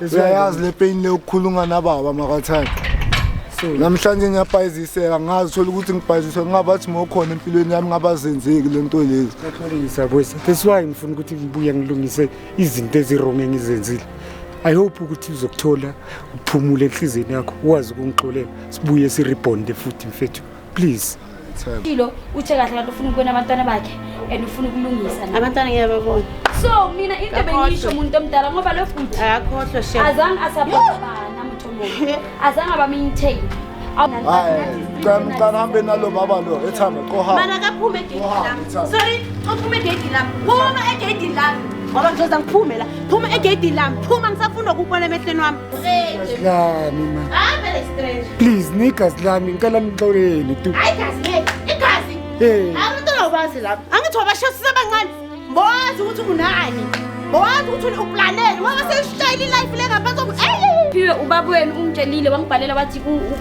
Uyayazi le pain le ukukhuluma nababa makathanda. So Namhlanje ngiyabhayiziseka, ngazi thola ukuthi ngibhayiziswe ngabathi mokhona empilweni yami ngabazenzeki le nto lezi. Ngiyaxolisa boys. That's why ngifuna ukuthi ngibuye ngilungise izinto ezi-wrong engizenzile. I hope ukuthi uzokuthola uphumule enhliziyweni yakho, ukwazi ukungixolela, sibuye si-rebonde futhi mfethu. Please. Shilo uthe kahle kanti ufuna ukubona abantwana bakhe and ufuna ukulungisa naye. Abantwana ngiyababona. So mina into Akakhohlwa. bengiyisho, umuntu omdala, ngoba lo futhi Akakhohlwa shem. azange asapota bana motho omubi, azange aba-maintain. Hayi, ngicela hambe nalo baba lo ethanda qoha. Mana akaphume egeyidini lami. Sorry, uphume egeyidini lami. Phuma egeyidini lami. Ngoba ngizoza ngiphume la. Phuma egeyidini lami. Phuma, ngisafuna ukubona emehlweni wami. Lami ma. Ah, vele strange. Please, negazi lami, ngicela nixolele tu. Hayi, igazi ngeke. Igazi. Hey. Abantwana ubazi lapho. Angithi wabashaya abancane. Bowazi ukuthi unani. Bowazi ukuthi uplanele. Ngoba seshayile life le ngaphansi koku. Hey. Phiwe, ubaba wenu ungitshelile, wangibhalela wathi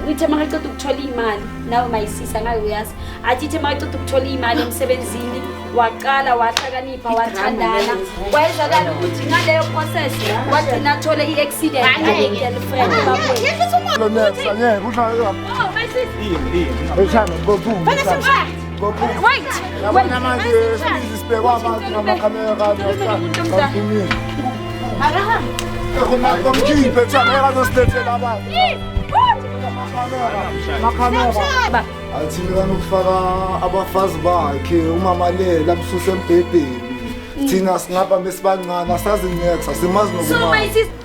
ithe makaqeda ukuthola iy'mali nawe mayisisa ngayo uyazi, athi ithe makaqeda ukuthola iy'mali emsebenzini waqala wahlakanipha, wathandana, kwayenzakala ukuthi ngaleyo process wagcina athole i-accident ne-girlfriend ubaba wenu. Yehlisa umoya. Lo next angeke uhlale. Oh, my sister. Ethanda ngophuma. Fanele simshaye. Ngophuma. Wait, Yabona manje sibizi sibhekwa abantu ngamakhamera. Kaphumile. Akahambe. Komkhiphe ethanda, ngeke azosilethela abantu. Makhamera. Athi mina nokufaka abafazi bakhe umama le lamsusa embhedeni. Thina singapha mesibancane asazi next, asimazi So nokuma. my sister.